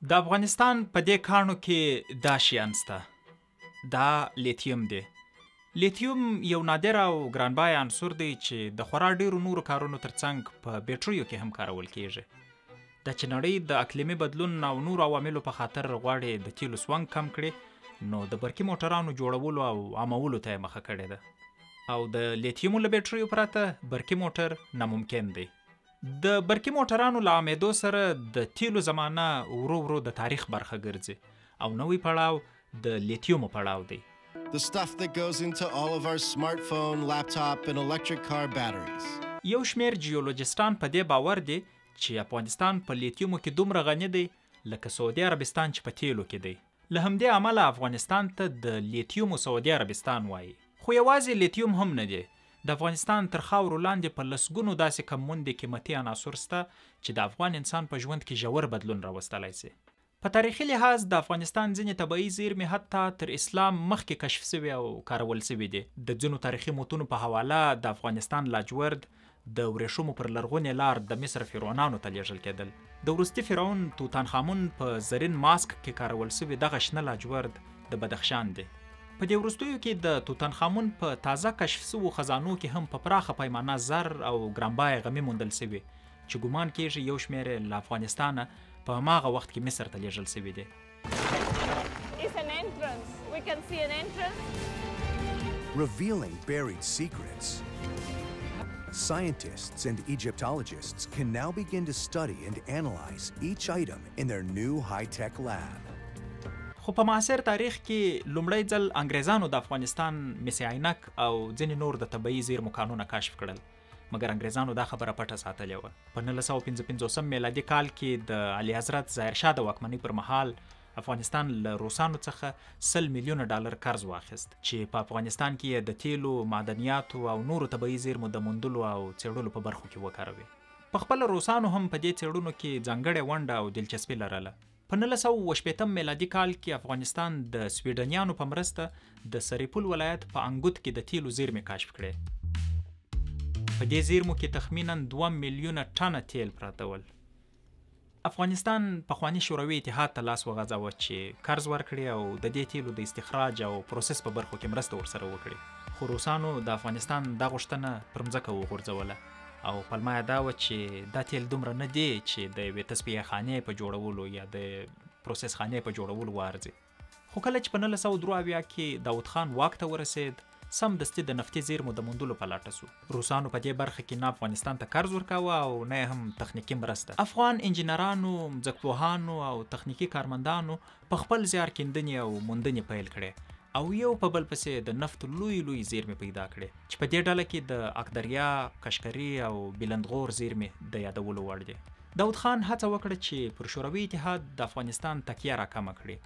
د افغانستان په دې کاڼو کې دا شیان سته. دا لیتیم دی. لیتیوم یو نادر او ګرانبیه عنصر دی چې د خورا ډیرو نورو کارونو ترڅنګ په بیټریو کې هم کارول کیږي. دا چې نړۍ د اقلیمي بدلون او نورو عواملو په خاطر غواړي د تیلو سونګ کم کړي، نو د برقي موټرانو جوړولو او عامولو ته یې مخه کړې ده، او د لیتیومو له بیټریو پرته برقي موټر ناممکن دی. د برقي موټرانو له عامېدو سره د تیلو زمانه ورو ورو د تاریخ برخه ګرځي، او نوی پړاو د لیتیومو پړاو دی. The stuff that goes into all of our smartphone, laptop and electric car batteries. یو شمېر جیولوجستان په دې باور دي چې افغانستان په لیتیومو کې دومره غني دی لکه سعودي عربستان چې په تیلو کې دی. له همدې امله افغانستان ته د لیتیومو سعودي عربستان وایي. خو یوازې لیتیوم هم نه دی. د افغانستان تر خاورو لاندې په لسګونو داسې کموندې قیمتي عناصر شته چې د افغان انسان په ژوند کې ژور بدلون راوستلی شي. په تاریخي لحاظ د افغانستان ځینې طبیعي زیرمې حتی تر اسلام مخکې کشف شوي او کارول شوي دي. د ځینو تاریخي متونو په حواله د افغانستان لاجورد د وریښمو پر لرغونې لار د مصر فرعونانو ته لیږل کېدل. د وروستي فرعون توتانخامون په زرین ماسک کې کارول شوي دغه شنه لاجورد د بدخشان دی. په دې وروستیو کې د توتانخامون په تازه کشف شوو خزانو کې هم په پراخه پیمانه زر او ګرانبیه غمي موندل شوي چې ګمان کیږي یو شمېر یې له افغانستانه په هماغه وخت کې مصر ته لیږل شوي دي. Revealing buried secrets. Scientists and Egyptologists can now begin to study and analyze each item in their new high-tech lab. خو په معاصر تاریخ کې لومړی ځل انګریزانو د افغانستان مس عینک او ځینې نور د طبیعي زیرمو کانونه کشف کړل، مګر انګریزانو دا خبره پټه ساتلې وه. په 1955 میلادي کال کې د اعلیحضرت ظاهرشاه د واکمنۍ پر مهال افغانستان له روسانو څخه 100 میلیونه ډالر قرض واخیست چې په افغانستان کې یې د تیلو، معدنیاتو او نورو طبیعي زیرمو د موندلو او څېړلو په برخو کې وکاروي. په خپله روسانو هم په دې څېړنو کې ځانګړې ونډه او دلچسپي لرله. په 1927 میلادي کال کې افغانستان د سویډنیانو په مرسته د سرپل ولایت په انګوت کې د تیلو زیرمې کشف کړې. په دې زیرمو کې تخمیناً 2 میلیونه ټنه تیل پراته ول. افغانستان پخواني شوروي اتحاد ته لاس وغځاوه چې قرض ورکړي او د دې تیلو د استخراج او پروسس په برخو کې مرسته ورسره وکړي. خو روسانو د افغانستان دا غوښتنه پر مځکه وغورځوله او پلمه یې دا وه چې دا تیل دومره نه دی چې د یوې تصفیه خانې په جوړولو یا د پروسس خانې په جوړولو وارزي. خو کله چې په 1973 کې داود خان واک ته ورسېد، سمدستي د نفتي زیرمو د موندلو په لټه شو. روسانو په دې برخه کې نه افغانستان ته قرض ورکاوه او نه هم تخنیکي مرسته. افغان انجینرانو، مځکپوهانو او تخنیکي کارمندانو په خپل زیار کیندنې او موندنې پیل کړې او یو په بل پسې د نفتو لوی لوی زیرمې پیدا کړې چې په دې ډله کې د اکدریا، کشکري او بلندغور زیرمې د یادولو وړ دي. داود خان هڅه وکړه چې پر شوروي اتحاد د افغانستان تکیه راکمه کړي.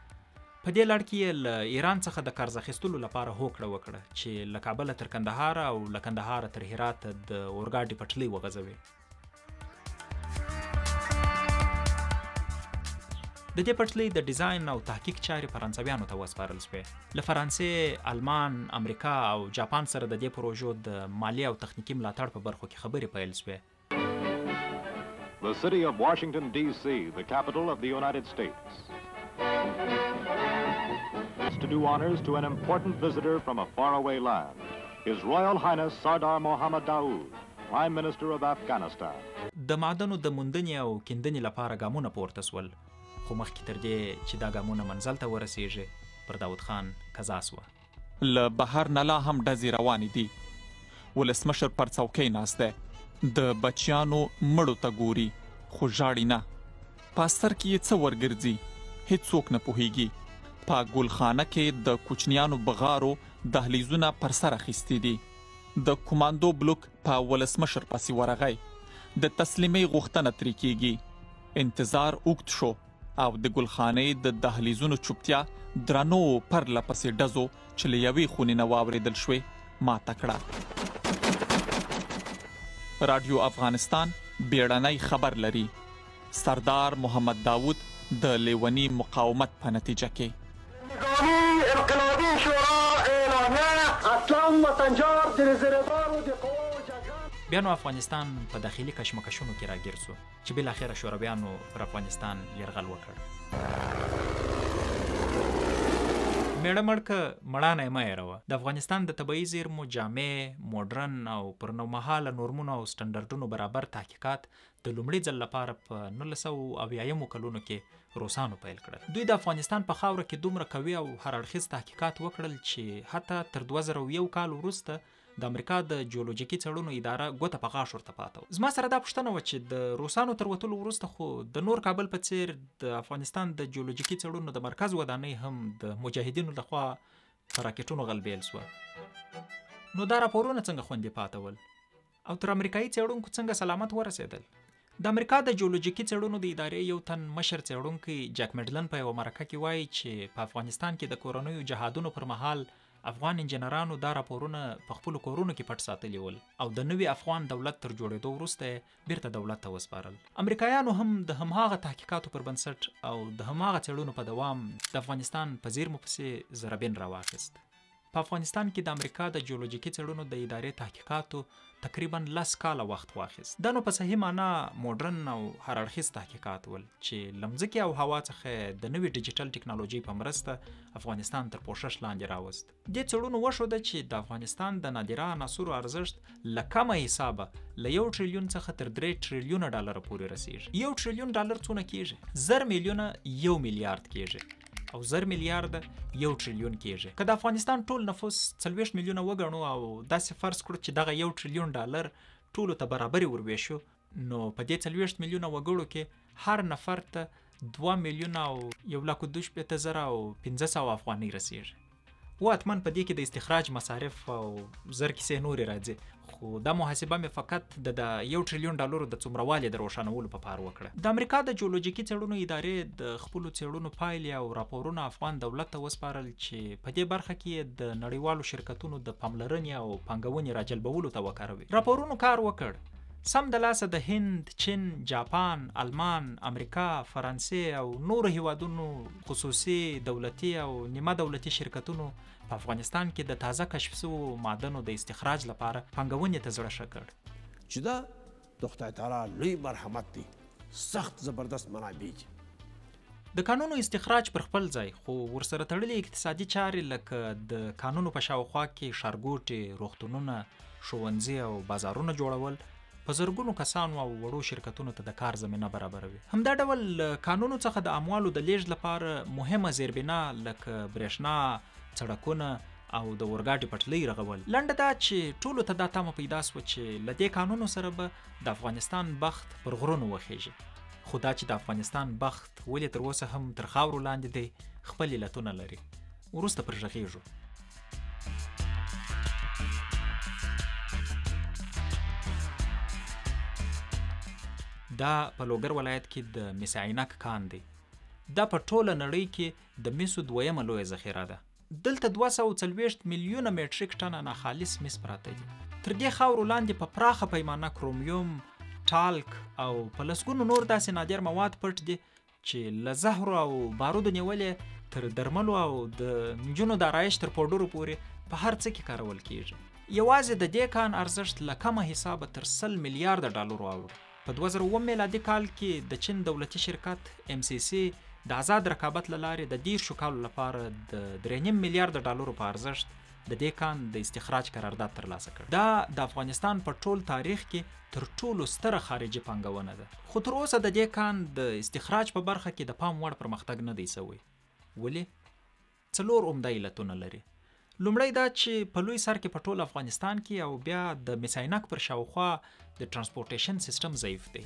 په دې لړ کې یې له ایران څخه د قرض اخیستلو لپاره هوکړه وکړه چې له کابله تر کندهاره او له کندهاره تر هراته د اورګاډي پټلۍ وغځوي. د دې پټلۍ د ډیزاین او تحقیق چارې فرانسویانو ته وسپارل شوې. له فرانسې، آلمان، امریکا او جاپان سره د دې پروژو د مالي او تخنیکي ملاتړ په برخو کې خبرې پیل شوې. The city of Washington, D.C., the capital of the United States. To do honors to an important visitor from a faraway land, His Royal Highness Sardar Mohammad Daoud, Prime Minister of Afghanistan. د معدنو د موندنې او کیندنې لپاره ګامونه پورته شول، خو مخکې تر دې چې دا ګامونه منزل ته ورسیږي پر داود خان قضا شوه. له بهر نه لا هم ډزې روانې دي. ولسمشر پر څوکۍ ناست دی، د بچیانو مړو ته ګوري خو ژاړي نه. په سر کې یې څه ورګرځي هیڅوک نه پوهیږي. په ګلخانه کې د کوچنیانو بغارو دهلیزونه پر سر اخیستي دي. د کوماندو بلوک په ولسمشر پسې ورغی، د تسلیمۍ غوښتنه ترې کیږي. انتظار اوږد شو او د ګلخانې د دهلیزونو چوپتیا درنو پرله پسې ډزو چې له یوې خونې نه واورېدل شوې ماته کړه. راډیو افغانستان بیړنی خبر لري. سردار محمد داود د لیوني مقاومت په نتیجه کې بیا نو افغانستان په داخلي کشمکشونو کې راګیر شو چې بالاخره شورویانو پر افغانستان یرغل وکړ. مېړه مړ که مړانه یې مه هېروه. د افغانستان د طبعي زېرمو جامع، موډرن او پر نومهاله نورمونو او سټنډرډونو برابر تحقیقات د لومړي ځل لپاره په 1970 کلونو کې روسانو پیل کړل. دوی د افغانستان په خاوره کې دومره قوي او هر اړخیز تحقیقات وکړل چې حتی تر 2001 کال وروسته د امریکا د جیولوجیکي څېړنو اداره ګوته په غاښ ورته پاته وه. زما سره دا پوښتنه وه چې د روسانو تر وتلو وروسته خو د نور کابل په څېر د افغانستان د جیولوجیکي څېړنو د مرکز ودانۍ هم د مجاهدینو لخوا په راکټونو غلبېل شوه، نو دا راپورونه څنګه خوندي پاته ول او تر امریکایي څېړونکو څنګه سلامت ورسېدل؟ د امریکا د جیولوجیکي څېړنو د ادارې یو تن مشر څېړونکی جک میډلن په یوه مرکه کې وایي چې په افغانستان کې د کورنیو جهادونو پر مهال افغان انجنیرانو دا راپورونه په خپلو کورونو کې پټ ساتلي ول او د نوي افغان دولت تر جوړېدو وروسته یې بیرته دولت ته وسپارل. امریکایانو هم د هماغه تحقیقاتو پر بنسټ او د هماغه څېړنو په دوام د افغانستان په زیرمو پسې ذره بین راواخیست. په افغانستان کې د امریکا د جیولوجیکي څېړنو د ادارې تحقیقاتو تقریبا 10 کاله وخت واخیست. دا نو په صحیح معنا موډرن او هر اړخیز تحقیقات ول چې له مځکې او هوا څخه د نوې ډیجیټل ټکنالوژۍ په مرسته افغانستان تر پوښښ لاندې راوست. دې څېړنو وښوده چې د افغانستان د نادره عناصرو ارزښت له کمه حسابه له 1 ټریلیون څخه تر 3 ټریلیونه ډالره پورې رسیږي. 1 ټریلیون ډالر څونه کیږي؟ 1000 میلیونه 1 میلیارد کیږي او 1000 میلیارده 1 ټریلیون کیږي. که د افغانستان ټول نفوس 40 میلیونه وګڼو او داسې فرض کړو چې دغه 1 ټریلیون ډالر ټولو ته برابرې وروېشو، نو په دې 40 میلیونه وګړو کې هر نفر ته 2 میلیونه او 1,62,500 افغانۍ رسیږي. و حتما په دې کې د استخراج مصارف او زر کیسې نورې راځي، خو دا محاسبه مې فقط د 1 ټریلیون ډالرو د څومرهوالي د روښانولو په پار وکړه. د امریکا د جیولوجیکي څېړنو ادارې د خپلو څېړنو پایلې او راپورونه افغان دولت ته وسپارل چې په دې برخه کې یې د نړیوالو شرکتونو د پاملرنې او پانګونې راجلبولو ته وکاروي. راپورونو کار وکړ. سمدلاسه د هند، چین، جاپان، المان، امریکا، فرانسې او نورو هیوادونو خصوصي، دولتي او نیمه دولتي شرکتونو په افغانستان کې د تازه کشف شوو معدنو د استخراج لپاره پانګونې ته زړه ښه کړ. چې دا د خدای تعالی لوی مرحمت دی، سخت زبردست منابع دي. د کانونو استخراج پر خپل ځای، خو ورسره تړلې اقتصادي چارې لکه د کانونو په شاوخوا کې ښارګوټي، روغتونونه، ښوونځي او بازارونه جوړول په زرګونو کسانو او وړو شرکتونو ته د کار زمینه برابروي. همدا ډول له کانونو څخه د اموالو د لیږد لپاره مهمه زیربنا لکه برېښنا، سړکونه او د اورګاډي پټلۍ رغول. لنډه دا چې ټولو ته دا تمه پیدا شوه چې له دې کانونو سره به د افغانستان بخت پر غرونو وخیږي، خو دا چې د افغانستان بخت ولې تر اوسه هم تر خاورو لاندې دی، خپل علتونه لري. وروسته پر غږیږو. دا په لوګر ولایت کې د مس عینک کان دی. دا په ټوله نړۍ کې د مسو دویمه لویه ذخیره ده. دلته 240 میلیونه میټریک ټنه ناخالص مس پراته دي. تر دې خاورو لاندې په پراخه پیمانه کرومیوم، ټالک او په لسګونو نور داسې نادر مواد پټ دي چې له زهرو او بارودو نیولې تر درملو او د نجونو د آرایش تر پوډرو پورې په هر څه کې کارول کیږي. یوازې د دې کان ارزښت له کمه حسابه تر 100 میلیارده ډالرو اوړي. په 2007 میلادي کال کې د چین دولتي شرکت MCC د ازاد رقابت له لارې د 30 کالو لپاره د 3.5 میلیارده ډالرو په ارزښت د دې کان د استخراج قرارداد ترلاسه کړ. دا د افغانستان په ټول تاریخ کې تر ټولو ستره خارجي پانګونه ده، خو تر اوسه د دې کان د استخراج په برخه کې د پام وړ پرمختګ نه دی شوی. ولې؟ 4 عمده علتونه لري. لومړی دا چې په لوی سر کې په ټول افغانستان کې او بیا د مس عینک پر شاوخوا د transportation سیستم ضعیف دی.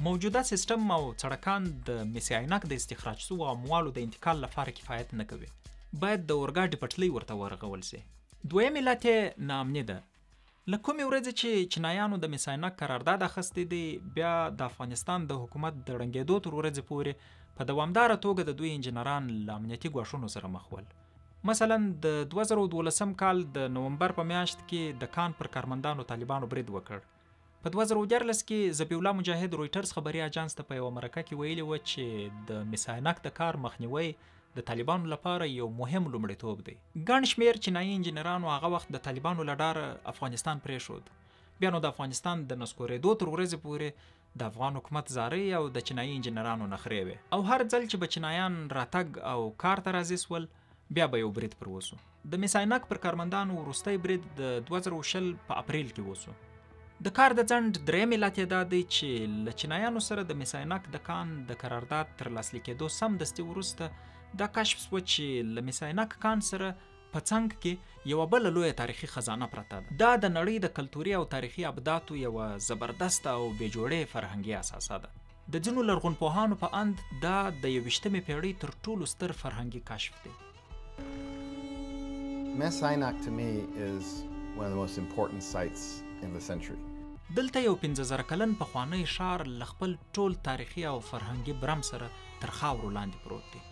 موجوده سیستم او سړکان د مس عینک د استخراج شوو اموالو د انتقال لپاره کفایت نه کوي، باید د اورګاډي پټلۍ ورته ورغول شي. دویم علت یې ناامني ده. له کومې ورځې چې چینایانو د مس عینک قرارداد اخیستی دی، بیا د افغانستان د حکومت د ړنګېدو تر ورځې پورې په دوامداره توګه د دوی انجینران له امنیتي ګواښونو سره مخ ول. مثلا د 2012 کال د نومبر په میاشت کې د کان پر کارمندانو طالبانو برید وکړ. په 2013 کې ذبیح الله مجاهد رویټرز خبري اژانس ته په یوه مرکه کې ویلي وه چې د مس عینک د کار مخنیوی د طالبانو لپاره یو مهم لومړیتوب دی. ګڼ شمېر چینایي انجینرانو هغه وخت د طالبانو له ډاره افغانستان پرېښود. بیا نو د افغانستان د نسکورېدو تر ورځې پورې د افغان حکومت زارۍ او د چینایي انجینرانو نخرې وې، او هر ځل چې به چینایان راتګ او کار ته راضي سول بیا به یو برید پر وسو. د مس عینک پر کارمندانو وروستی برید د 2020 په اپریل کې وسو. د کار د ځنډ دریم علت یې دا دی چې له چینایانو سره د مس عینک د کان د قرارداد تر لاسلیکېدو سمدستي وروسته دا کشف سوه چې له مس عینک کان سره په څنګ کې یوه بله لویه تاریخي خزانه پرته ده. دا د نړۍ د کلتوري او تاریخي ابداتو یوه زبردسته او بې جوړې فرهنګي اساسه ده. د ځینو لرغونپوهانو په اند دا د 21مې پیړۍ تر ټولو ستر فرهنګي کشف دی. Mes Aynak to me is one of the most important sites in the century. دلته یو 5000 کلن پخوانی ښار له خپل ټول تاریخي او فرهنګي برم سره تر خاورو لاندې پروت دی.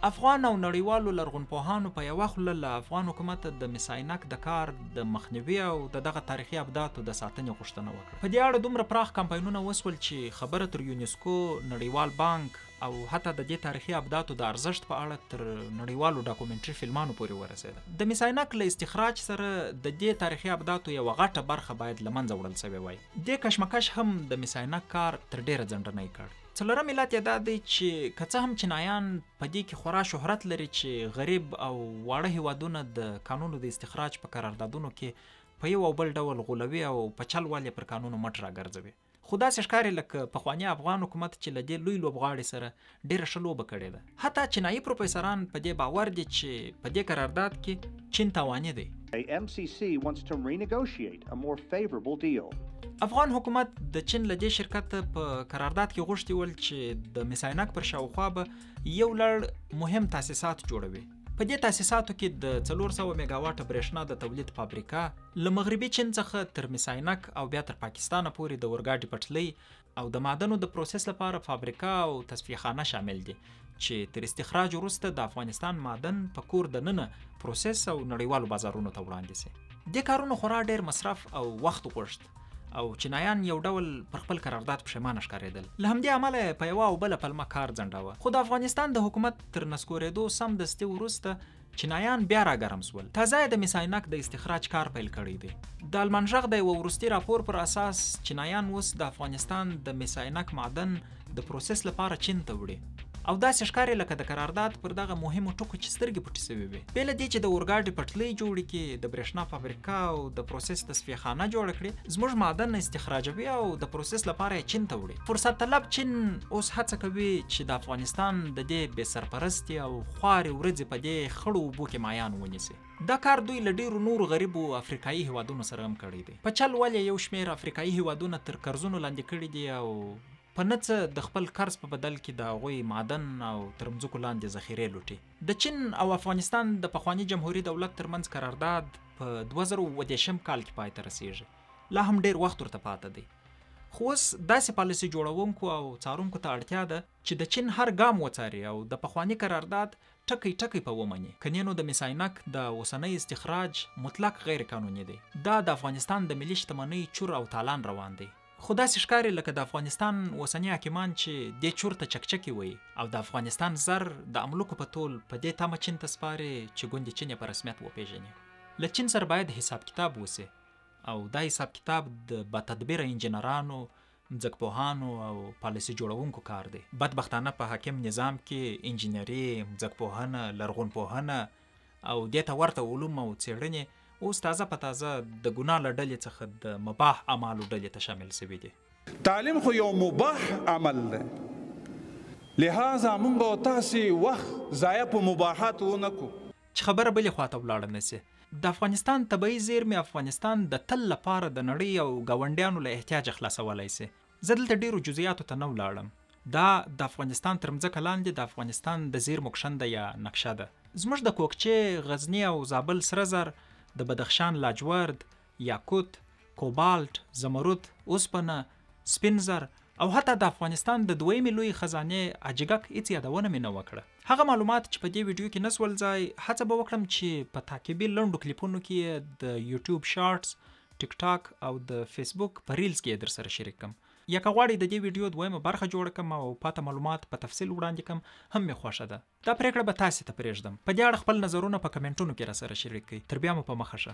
افغان او نړیوالو لرغونپوهانو په یوه خوله له افغان حکومته د مس عینک د کار د مخنیوي او د دغه تاریخي ابداتو د ساتنې غوښتنه وکړه. په دې اړه دومره پراخ کمپاینونه وسول چې خبره تر یونسکو، نړیوال بانک او حتی د دې تاریخي ابداتو د ارزښت په اړه تر نړیوالو ډاکومنټري فلمانو پورې ورسېده. د مس عینک له استخراج سره د دې تاریخي ابداتو یوه غټه برخه باید له منځه وړل سوې وای. دې کشمکش هم د مس عینک کار تر ډېره ځنډنی کړ. څلورم علت یې دا دی چې که څه هم چینایان په دې کې خورا شهرت لري چې غریب او واړه هیوادونه د کانونو د استخراج په قراردادونو کې په یو او بل ډول غولوي او په چل ول یې پر کانونو مټ راګرځوي، خو داسې ښکاري لکه پخواني افغان حکومت چې له دې لوی لوبغاړي سره ډېره ښه لوبه کړې ده. حتی چینایي پروفیسران په دې باور دي چې په دې قرارداد کې چین تاواني دی. MCC wants to renegotiate a more favorable deal. افغان حکومت د چین له دې شرکت په قرارداد کې غوښتي ول چې د مس عینک پر شاوخوا به یو لړ مهم تاسیسات جوړوي. په دې تاسیساتو کې د 400 میګاواټه برېښنا د تولید فابریکه، له مغربي چین څخه تر مس عینک او بیا تر پاکستانه پورې د اورګاډي پټلۍ او د معدنو د پروسس لپاره فابریکه او تصفیه خانه شامل دي چې تر استخراج وروسته د افغانستان معدن په کور دننه پروسس او نړیوالو بازارونو ته وړاندې سي. دې کارونو خورا ډېر مصرف او وخت غوښت او چینایان یو ډول پر خپل قرارداد پښیمانه ښکارېدل. له همدې امله یې په یوه او بله پلمه کار ځنډاوه. خو د افغانستان د حکومت تر نسکورېدو سمدستي وروسته چینایان بیا راګرم سول. تازه یې د مس عینک د استخراج کار پیل کړی دی. د المان غږ د یوه وروستي راپور پر اساس چینایان اوس د افغانستان د مس عینک معدن د پروسس لپاره چین ته وړي او داسې ښکاري لکه د قرارداد پر دغه مهمو ټکو چې سترګې پټې سوې وي. بې له دې چې د اورګاډي پټلۍ جوړې کړي، د برېښنا فابریکه او د پروسس تصفیه خانه جوړه کړي، زموږ معدن استخراجوي او د پروسس لپاره یې چین ته وړي. فرصت طلب چین اوس هڅه کوي چې د افغانستان د دې بې سرپرستې او خوارې ورځې په دې خړو اوبو کې مایان ونیسي. دا کار دوی له ډېرو نورو غریبو افریقایي هیوادونو سره هم کړی دی. په چل ول یې یو شمېر افریقایي هیوادونه تر قرضونو لاندې کړي دي او په نه څه د خپل قرض په بدل کې د هغوی معدن او تر مځکو لاندې ذخیرې لوټي. د چین او افغانستان د پخواني جمهوري دولت ترمنځ قرارداد په 2017 کال کې پای ته رسیږي. لا هم ډېر وخت ورته پاته دی، خو اوس داسې پالیسي جوړونکو او څارونکو ته اړتیا ده چې د چین هر ګام وڅاري او د پخواني قرارداد ټکی ټکی په ومني. کنې نو د مس عینک د اوسنۍ استخراج مطلق غیر قانوني دی. دا د افغانستان د ملي شتمنۍ چور او تالان روان دی. خو داسې ښکاري لکه د افغانستان اوسني حاکمان چې دې چور ته چکچکې وایي او د افغانستان زر د املوکو په تول په دې تمه چین ته سپاري چې ګوندې چین یې په رسمیت وپېژني. له چین سره باید حساب کتاب وسي او دا حساب کتاب د باتدبیره انجینرانو، مځکپوهانو او پالیسي جوړونکو کار دی. بدبختانه په حاکم نظام کې انجینري، مځکپوهنه، لرغونپوهنه او دې ته ورته علوم او څېړنې اوس تازه په تازه د ګناه له ډلې څخه د مباح اعمالو ډلې ته شامل سوي دي. تعلیم خو یو مباح عمل دی، لهذا موږ او تاسې وخت ضایع په مباحاتو ونه کړو. چې خبره بلې خواته ولاړه نه سي، د افغانستان طبیعي زیرمې افغانستان د تل لپاره د نړۍ او ګاونډیانو له احتیاجه خلاصولی سي. زه دلته ډېرو جزئیاتو ته نه ولاړم. دا د افغانستان تر مځکه لاندې د افغانستان د زیرمو کښنده یا نقشه ده. زموږ د کوکچې، غزني او زابل سره زر، د بدخشان لاجورد، یاقوت، کوبالټ، زمرد، اوسپنه، سپین زر او حتی د افغانستان د دویمې لویې خزانې حاجیګک هیڅ یادونه مې نه وکړه. هغه معلومات چې په دې ویډیو کې نه سول ځای، هڅه به وکړم چې په تعقیبي لنډو کلیپونو کې یې د یوټیوب شارټس، ټیک ټاک او د فیسبوک په ریلز کې یې درسره شریک کړم. یا که غواړئ د دې ویډیو دویمه برخه جوړه کړم او پاته معلومات په تفصیل وړاندې کړم هم مې خوښه ده. دا پرېکړه به تاسې ته پرېږدم. په دې اړه خپل نظرونه په کمنټونو کې راسره شریک کړئ. تر بیا مو په مخه ښه.